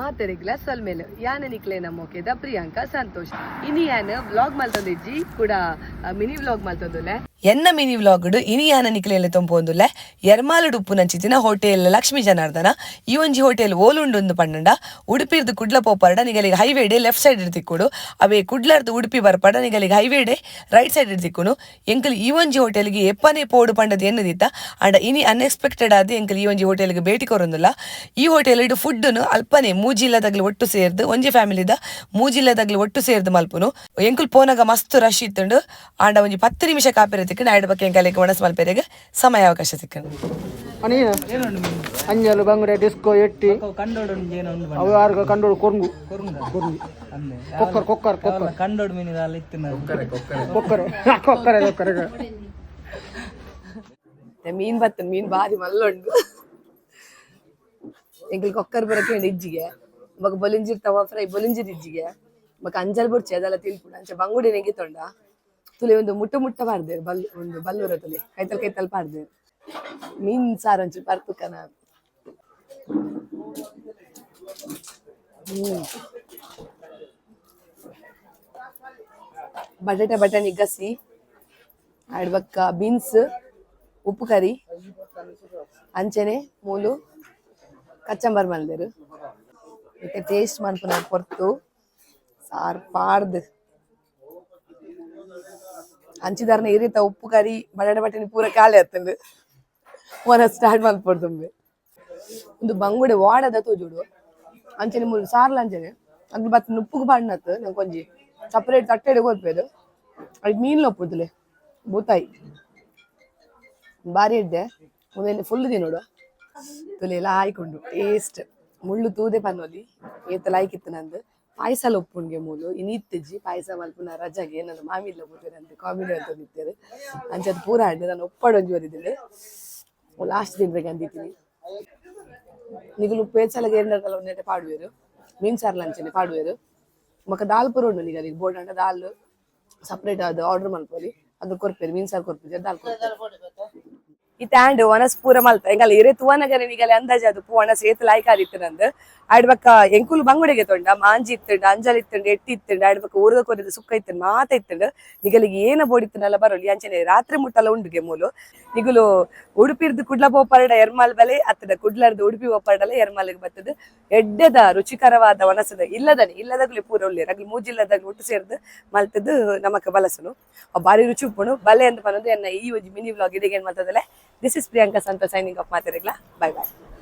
ಮಾತೆರಿಗ್ಲ ಸೊಲ್ಮೆಲು ಯಾನ ನಿಕ್ಲೆ ನಮ್ಮೋಕೆದ ಪ್ರಿಯಾಂಕಾ ಸಂತೋಷ್. ಇನಿ ಯಾನ್ ವ್ಲಾಗ್ ಮಲ್ತೊಂದಿಜ್ಜಿ ಕೂಡ, ಮಿನಿ ವ್ಲಾಗ್ ಮಲ್ತೊಂದುಲ್ಲೆ. ಎನ್ನ ಮಿನಿ ವ್ಲಾಗ್ ಇನಿ ಯಾನ ನಿಕ್ಲೆಲ್ಲ ತೊಂಪೊಂದುಲ್ಲೆ ಎರ್ಮಾಲುಡು ಉಪ್ಪುನಂಚಿತ್ತಿನ ಹೋಟೆಲ್ ಲಕ್ಷ್ಮೀ ಜನಾರ್ದನ. ಈ ಒಂಜಿ ಹೋಟೆಲ್ ಓಲುಂಡು ಪಂಡಂಡ, ಉಡುಪಿರ್ದು ಕುಡ್ಲ ಪೋಪಾರ್ಡ ನಿಗಲಿಗೆ highway left side ತಿಕ್ಕುಡು. ಅವೇ ಕುಡ್ಲರ್ದು ಉಡುಪಿ ಬರ್ಪಾಡ ನಿಗಲಿಗೆ highway right side ತಿಕ್ಕುನು. ಎಂಕಲ್ ಈ ಒಂಜಿ ಹೋಟೆಲ್ಗೆ ಎಪ್ಪನೇ ಪೋಡು ಪಂಡದ ಎನ್ನದಿತ್ತ. ಅಂಡ ಇನಿ ಅನ್ಎಕ್ಸ್ಪೆಕ್ಟೆಡ್ ಆದ್ ಎಂಕಲ್ ಈ ಒಂಜಿ ಹೋಟೆಲ್ಗೆ ಭೇಟಿ ಕೊರೊಂದುಲ್ಲ. ಈ ಹೋಟೆಲ್ ಫುಡ್ ಅಲ್ಪನೆ ಮೂಜಿಲ್ಲದಾಗ್ಲಿ ಒಟ್ಟು ಸೇರ್ದು, ಒಂಜಿ ಫ್ಯಾಮಿಲಿದ ಮೂಜಿಲ್ಲದಾಗ್ಲಿ ಒಟ್ಟು ಸೇರ್ದು ಮಲ್ಪುನು. ಎಂಕುಲ್ ಪೋನಾಗ ಮಸ್ತ್ ರಶ್ ಇತ್ತುಂಡು. ಆಂಡ ಒಂಜಿ 10 ನಿಮಿಷ ಕಾಪೆರೆ ತಿಕ್ಕಂಡು. ಆಯ್ಡ ಬಕ್ಕ ಎಂಕಲೆಗ್ ಒಣಸ್ ಮಲ್ಪೆರೆಗ್ ಸಮಯಾವಕಾಶ ತಿಕ್ಕಂಡು. ಅನಿ ಅಂಜಲು, ಬಂಗುಡೆ, ಡಿಸ್ಕೋ, ಎಟ್ಟಿ. ಕಂಡೋಡು ಏನೋ ಉಂಡು. ಅವು ಯಾರು ಕಂಡೋಡು, ಕೊರ್ಂಗು. ಕೊರುಂಗ. ಕೊರ್ಂಗು. ಅಂದೆ. ಕೊಕ್ಕರ್, ಕೊಕ್ಕರ್, ಕೊಕ್ಕರ್. ಕಂಡೋಡು ಮೀನಿದ ಅಲ್ಲಿ ಇತ್ತು. ಕೊಕ್ಕರೆ, ಕೊಕ್ಕರೆ, ಕೊಕ್ಕರೆ. ಮೀನ್ ಬತ್ತನ್, ಮೀನ್ ಬಾರಿ ಮಲ್ಲುಂಡು. ಎಂಕಲ್ ಕೊಕ್ಕರ್ ಬರಕ್ಕೆ ಇಜ್ಜಿಗೆ. ಬೊಕ ಬೊಲಿಂಜಿರ್ ತವಾ ಫ್ರೈ, ಬೊಲಿಂಜಿರ್ ಇಜ್ಜಿಗೆ. ಬೊಕ ಅಂಜಲ್ ಬುಡ್ಚಿ, ಅದೆಲ್ಲ ತಿನ್ಪುಂಡು. ಅಂಚ ಬಂಗುಡೆ ನೆಗೆ ತೊಂಡ ತುಲೆ ಒಂದು ಮುಟ್ಟ ಮುಟ್ಟ ಪಾಡ್ದೇರು. ಬಲ್ ಒಂದು ಬಲ್ಲೂರ ತುಲೆ ಕೈತಲ್ ಕೈತಲ್ ಪಾಡ್ದೇರು. ಮೀನ್ ಸಾರು ಒಂಚೂರು ಪರ್ತುಕನ. ಬಟಾಟೆ ಬಟಾಣಿ ಗಸಿ, ಆಡ್ಬಕ್ಕ ಬೀನ್ಸ್ ಉಪ್ಪು ಕರಿ, ಅಂಚನೆ ಮೂಲು ಕಚಂಬರ್ ಮಲ್ದೇರು. ಇತ್ತೆ ಟೇಸ್ಟ್ ಮನ್ಪುನ ಪೊರ್ತು. ಸಾರ್ ಪಾಡ್ದು ಅಂಚಿದಾರ್ನ ಇರಿತ ಉಪ್ಪು ಕರಿ, ಬಟಾಟೆ ಬಟಾಣಿ ಪೂರ ಖಾಲಿ ಆತಂಡು. ಒನ ಸ್ಟಾರ್ಟ್ ಮಲ್ಪೊಡು ತುಂಬೆ. ಒಂದು ಬಂಗುಡೆ ವಾಡದ ತೋಜುಡು. ಅಂಚನೆ ಮೂಲು ಸಾರ್ಲ ಅಂಚನೆ. ಅದು ಬತ್ತ ನುಪ್ಪುಗು ಪಾಡ್ನತ್ತು. ನಂಗೆ ಒಂಜಿ ಸಪರೇಟ್ ತಟ್ಟೆಡೆ ಕೊರ್ಪೇದು. ಅದು ಮೀನ್ ಒಪ್ಪುದುಲೆ ಬೂತಾಯಿ ಬಾರಿ ಇದ್ದೆ. ಒಂದೆಲ್ಲ ಫುಲ್ ತಿನ್ನೋಡು. ತುಲೆ ಎಲ್ಲ ಹಾಯ್ಕೊಂಡು ಟೇಸ್ಟ್ ಮುಳ್ಳು ತೂದೆ ಪನ್ನೊಲಿ ಏತ ಲೈಕ್ ಇತ್ತು ನಂದು. ಪಾಯಸ ಒಪ್ಪುಂಡ್ಗೆ ಮೂಲು ಇನಿತ್ತಿಜ್ಜಿ. ಪಾಯಸ ಮಲ್ಪುನ ರಜಾಗೆ ನನ್ನ ಮಾಮಿಲ್ಲ ಪೂತೆ ನಂದು ಕಾಮಿಡಿ ಅಂತ ನಿತ್ಯರು. ಅಂಚದು ಪೂರ ಆಡ್ದೆ ನಾನು. ಒಪ್ಪಾಡು ಒಂಜಿ ಬರಿದ್ದೀನಿ. ಲಾಸ್ಟ್ ತಿನ್ಬೇಕು ಅಂದಿದ್ದೀನಿ. ನಿಗುಲು ಪೇಚಲಗೆ ಏರ್ನಲ್ಲ ಒಂದೆಟೆ ಪಾಡುವೆರು. ಮೀನ್ ಸಾರ್ಲ ಅಂಚನೆ ಪಾಡುವೆರು. ಬೊಕ ದಾಲ್ ಪೂರ ಉಂಡು. ನಿಗಲಿಗೆ ಬೋರ್ಡ್ ಅಂಡ ದಾಲ್ ಸಪ್ರೇಟ್ ಅದು ಆರ್ಡರ್ ಮಲ್ಪೊಲಿ. ಅದು ಕೊರ್ಪೇರು, ಮೀನ್ ಸಾರು ಕೊರ್ಪೇರು, ದಾಲ್ ಕೊರ್ಪೇರು. ಈ ಟ್ಯಾಂಡ್ ಒಣಸ್ ಪೂರ ಮಲ್ತ ಎಂಗಲ ಇರೆ ತುವನಗರೆ ನಿಗಲೆ ಅಂದಾಜ ಅದು ಪೂ ಒಣಸ್ ಏತ್ ಲಾಯ್ಕ್ ಆದಿತ್ತು ನಂದು. ಆಡ್ ಬಕ್ಕ ಎಂಕುಲು ಬಂಗುಡೆಗೆ ತೊಂಡ ಮಾಂಜಿ ಇತ್ತುಂಡು, ಅಂಜಲ್ ಇತ್ತುಂಡು, ಎಟ್ಟಿ ಇತ್ತುಂಡು. ಆಡ್ ಬಕ್ಕ ಊರದ ಕೊರಿದ ಸುಕ್ಕ ಇತ್ತುಂಡು, ಮಾತ ಇತ್ತುಂಡು. ನಿಗಲಿಗೆ ಏನ ಬೋಡಿತ್ತುನಲ್ಲ ಬರೋಲಿ. ಅಂಚನೆ ರಾತ್ರಿ ಮುಟ್ಟಲ ಉಂಡುಗೆ ಮೂಲು. ನಿಗುಲು ಉಡುಪಿರ್ದು ಕುಡ್ಲ ಪೋಪರ್ಡ ಎರ್ಮಾಲ್ ಬಲೆ ಅತ್ತದ, ಕುಡ್ಲರ್ದು ಉಡುಪಿ ಪೋಪರ್ಡಲ ಎರ್ಮಾಲಿಗೆ ಬತ್ತದ. ಎಡ್ಡೆದ ರುಚಿಕರವಾದ ಒಣಸದ ಇಲ್ಲದನೆ ಇಲ್ಲದಾಗಲಿ ಪೂರ ಉಲ್ಲೇರು. ಅಗ್ಲಿ ಮೂಜಿಲ್ಲದಾಗ ಒಟ್ಟು ಸೇರ್ದು ಮಲ್ತದ್ದು ನಮಕ್ ಬಲಸನು. ಬಾರಿ ರುಚಿ ಉಪ್ಪುಣು. ಬಲೆ ಅಂತ ಪನ್ನೊಂದು ಎನ್ನ ಈ ಒಂಜಿ ಮಿನಿ ವ್ಲಾಗ್ ಇದೀಗ ಏನ್ ಮಲ್ತದಲೆ. This is Priyanka Santosh signing off. ಮಾತಾಡಿಗ್ಲಾ, bye bye.